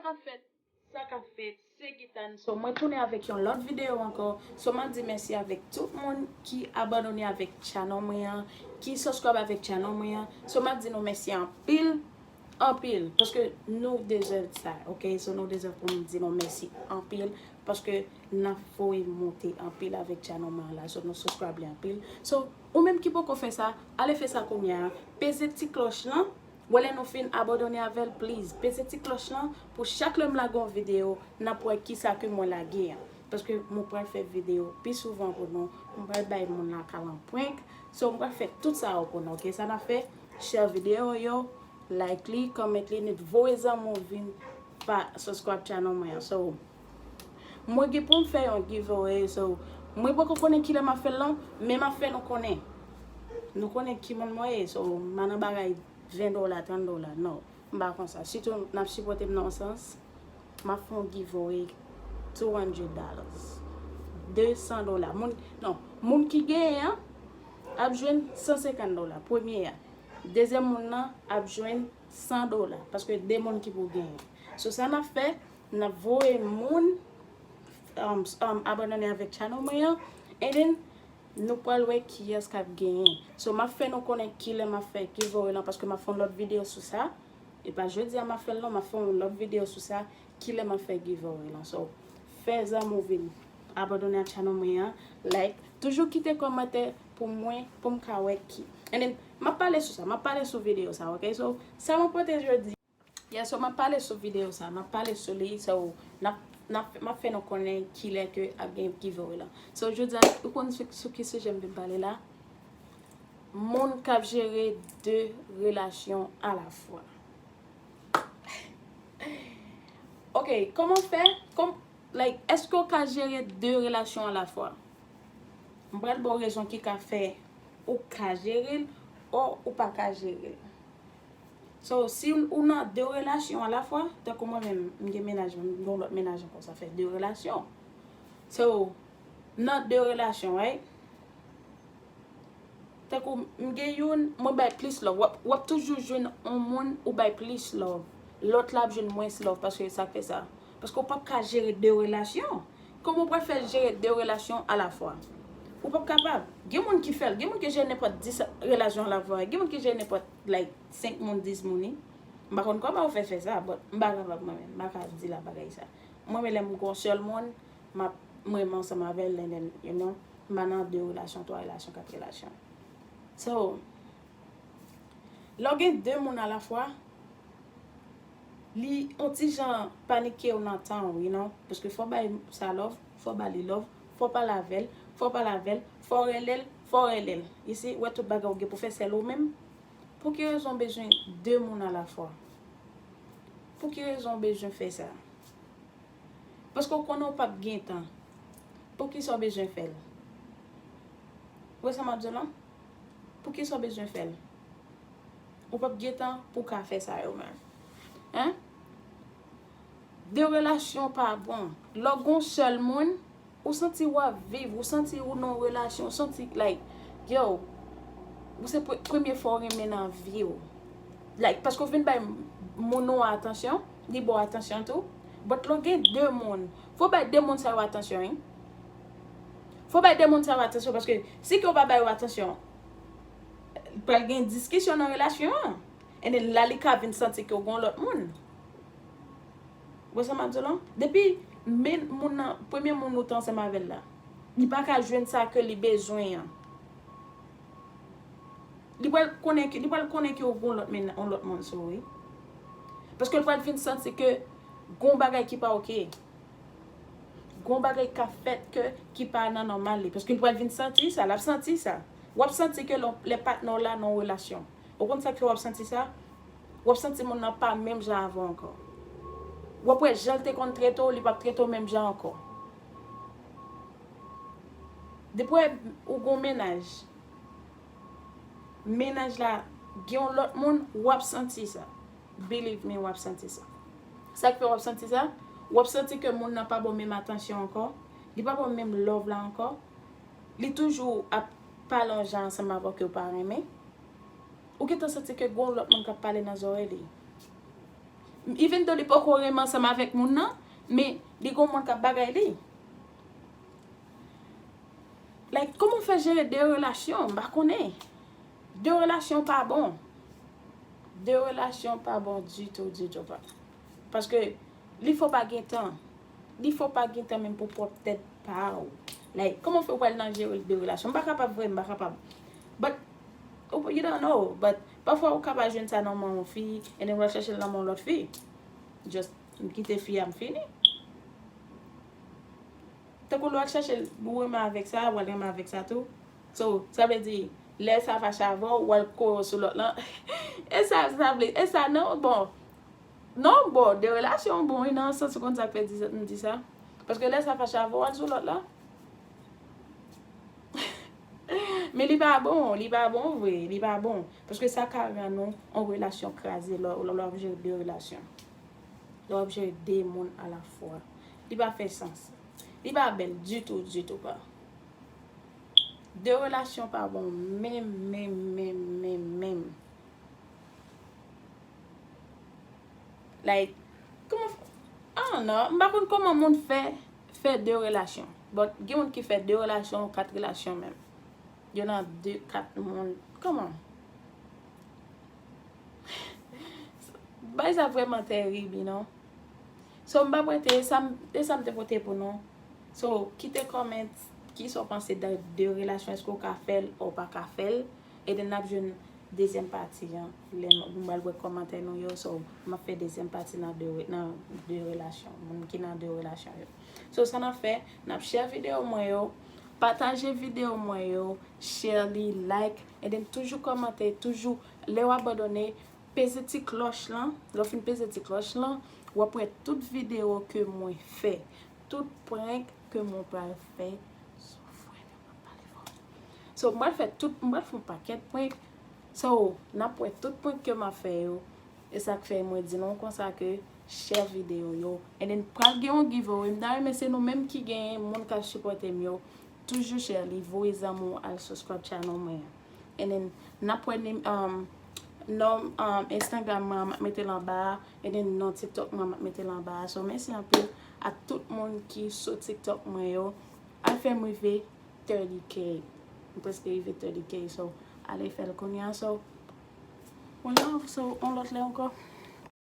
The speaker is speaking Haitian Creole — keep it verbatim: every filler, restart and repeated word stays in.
Sa fèt, sa ka fèt, se Gitane. So, mwen tounen avèk yon lòt videyo ankò. So, m ap di mèsi avèk tout moun ki abandone avèk channel mwen an, ki subscribe avèk channel mwen an. So, m ap di nou mèsi anpil, anpil, paske nou dezèv sa, ok? So, nou dezèv pou m di nou mèsi anpil, paske n ap voye monte anpil avèk channel mwen an la. So, nou subscribe li anpil. So, ou menm ki poko fè sa, ale fè sa kounye a. Peze ti klòch lan. Bon, lè nou fin abandone avè l, please, peze ti klòch lan pou chak lè m lage yon videyo, n ap wè kisa ke mwen lage an. Paske mwen pral fè videyo pi souvan pou nou. Mwen pral bay moun lakay lan prank. So, mwen pral fè tout sa yo pou nou, ok? Sa n ap fè, share videyo yo, like li, comment li, ni voye zanmi w vin pa subscribe channel mwen an. So, mwen gen pou m fè yon giveaway, so, mwen poko konnen kilè m ap fè l non, men m ap fè nou konnen. Nou konnen ki moun mwen ye, so, m pa nan bagay ven dola, trant dola, non. M pa konsa. Sitou, n ap sipòte m nan yon sans, m ap fè yon giveaway two hundred dollars. De san dola. Moun, non, moun ki genyen an ap jwenn san senkant dola. Premye a. Dezyèm moun nan ap jwenn san dola. Paske de moun ki pou genyen. So, sa n ap fè, n ap voye moun um, um, abandone avèk channel mwen an. And then, nou pral wè kiyès k ap genyen. So, m ap fè nou konnen kilè m ap fè giveaway lan, paske m ap fè yon lòt videyo sou sa. E pa jodi a m ap fè l non, m ap fè yon lòt videyo sou sa, kilè m ap fè giveaway lan. So, fè zanmi w vin abandone ak channel mwen an, like, toujou kite kòmantè pou mwen, pou m ka wè ki. And then, m ap pale sou sa, m ap pale sou videyo sa, ok? So, sa mwen pote jodi. Yeah, so m ap pale sou videyo sa, m ap pale sou li, so, n ap, n ap, m ap fè nou konnen kilè ke ap gen giveaway lan. So, jodi a, ou konn sou, sou ki sijè m vin pale la? Moun k ap jere de relasyon alafwa. Ok, kòman fè? Kòm, like, èske w ka jere de relasyon alafwa? M pral ba w rezon ki ka fè ou ka jere l, or ou pa ka jere l. So, si ou nan de relasyon alafwa, tankou mwen menm, m gen mennaj, m gen yon lòt mennaj ankò, sa fè de relasyon. So, nan de relasyon, right? Tankou m gen youn, mwen bay plis love. W ap, w ap toujou jwenn yon moun ou bay plis love. Lòt la ap jwenn mwens love paske sa k fè sa. Paske w p ap ka jere de relasyon. Kòman w pral fè jere de relasyon alafwa? Ou p ap kapab. Gen moun ki fè l. Gen moun ki jere nenpòt dis relasyon alafwa. Gen moun ki jere nenpòt, like, senk moun, dis moun, wi. M pa konn kòman yo fè fè sa, but m pa kapab mwen menm. M pa ka di la bagay sa. Mwen menm lè m gon sèl moun, m ap, m renmen ansanm avè l, and then, you know, m pa nan de relasyon, twa relasyon, kat relasyon. So, lè w gen de moun alafwa, li yon ti jan panike w nan tan w, you know, paske fò w bay sa love, fò w ba li love, fò w pale avè l, fò w pale avè l, fò w rele l, fò w rele l. You see, wè tout bagay ou gen pou fè sèl ou menm. Pou ki rezon w bezwen de moun alafwa? Pou ki rezon w bezwen fè sa? Paske w konnen w p ap gen tan. Poukisa w bezwen fè l? Ou wè sa m ap di w lan? Poukisa w bezwen fè l? Ou p ap gen tan pou w ka fè sa yo menm. Hein? De relasyon pa bon. Lè w gon sèl moun, ou santi w ap viv, ou santi ou nan yon relasyon, ou santi, like, yo, ou se pre-, premye fwa w renmen nan vi w. Like, paske w vin bay moun ou an atansyon, li ba w atansyon tou. But lè w gen de moun, fò w bay de moun sa yo atansyon, wi. Fò w bay de moun sa yo atansyon, paske si ke w pa ba yo atansyon, pral gen diskisyon nan relasyon an. And then la, li ka vin santi ke w gon lòt moun. Ou wè sa m ap di w lan? Depi men moun nan, premye moun ou te ansanm avè l la, li pa ka jwenn sa ke li bezwen an. Li pral konnen ke, li pral konnen ke w gon lòt men, yon lòt moun sou ou, wi. Paske l pral vin santi ke gon bagay ki pa oke. Gon bagay k ap fèt ke, ki pa nan nòmal li. Paske l pral vin santi sa, l ap santi sa. W ap santi ke lè, lè patnè w la nan yon relasyon. Ou konn sa k fè w ap santi sa? W ap santi moun nan pa menm jan avè w ankò. W ap wè jan l te konn trete w, li p ap trete w menm jan ankò. Depi w wè ou gon mennaj, mennaj la gen yon lòt moun, w ap santi sa. Believe me, w ap santi sa. Sa k fè w ap santi sa? W ap santi ke moun nan pa ba w menm atansyon ankò, li pa ba w menm love la ankò, li toujou ap pale yon jan ansanm avè w ke w pa renmen. Ou gentan santi ke gon lòt moun k ap pale nan zòrèy li. Even though li poko renmen ansanm avèk moun nan, men li gon moun k ap bagay li. Like, kòman w fè jere de relasyon? M pa konnen. De relasyon pa bon. De relasyon pa bon ditou, ditou pa. Paske li fè w pa gen tan. Li fè w pa gen tan menm pou pwòp tèt pa w. Like, kòman w fè w pral nan jere de relasyon? M pa kapab vre, m pa kapab. But, you don't know. But, pafwa ou kapab jwenn sa nan men yon fi, and then w al chèche l nan men yon lòt fi. Just, m kite fi a, m fini. Tankou lè w al chèche l, ou renmen avèk sa, w al renmen avèk sa tou. So, sa vle di, lè sa fache avè w, w al kore sou lòt lan. E sa, sa vle, e sa non, bon. Non, bon, de relasyon bon, wi, nan sans ou konn sa k fè di, m di sa. Paske lè sa fache avè w, w al sou lòt la. Men li pa bon, li pa bon vre, li pa bon. Paske sa ka rann ou yon relasyon kraze lè, lè, lè w ap jere de relasyon. Lè w ap jere de moun alafwa. Li pa fè sans. Li pa bèl ditou, ditou pa. De relasyon pa bon menm, menm, menm, menm, menm. Like, kòman, I don't know, m pa konn kòman moun fè, fè de relasyon. But gen moun ki fè de relasyon, kat relasyon menm. Yo nan de, kat moun. Kòman? Bagay sa vrèman tèrib, you know. So, m p ap rete, e sa m, e sa m te pote pou nou. So, kite comment, kisa w panse de, de relasyon, èske w ka fè l, ou pa ka fè l. And then n ap jwenn dezyèm pati an, lè nou, nou pral wè kòmantè nou yo. So, m ap fè dezyèm pati nan de, nan de relasyon, moun ki nan de relasyon yo. So, sa n ap fè, n ap share videyo mwen yo, pataje videyo mwen yo, share li, like, and then toujou kòmante, toujou, lè w abandone, peze ti klòch lan. Lè w fin peze ti klòch lan, w ap wè tout videyo ke mwen fè, tout prank ke mwen pral fè. Soufrè, m ap pale fò. So, m pral fè tout, m pral fè yon pakèt prank. So, n ap wè tout prank ke m ap fè yo. E sa k fè mwen di nou konsa ke share videyo yo. And then, pral gen yon giveaway. M ta renmen se nou menm ki genyen, moun k ap sipòte m yo. Toujou share li, voye zanmi w al subscribe channel mwen an. And then, n ap wè nim-, um, non, um, Instagram mwen an, m ap mete l anba a. And then, non TikTok mwen an, m ap mete l anba a. So, mèsi anpil a tout moun ki sou TikTok mwen yo. Al fè m rive thirty K. M prèske rive thirty K, so ale fè l kounye a. So, one love, so, yon lòt lè ankò.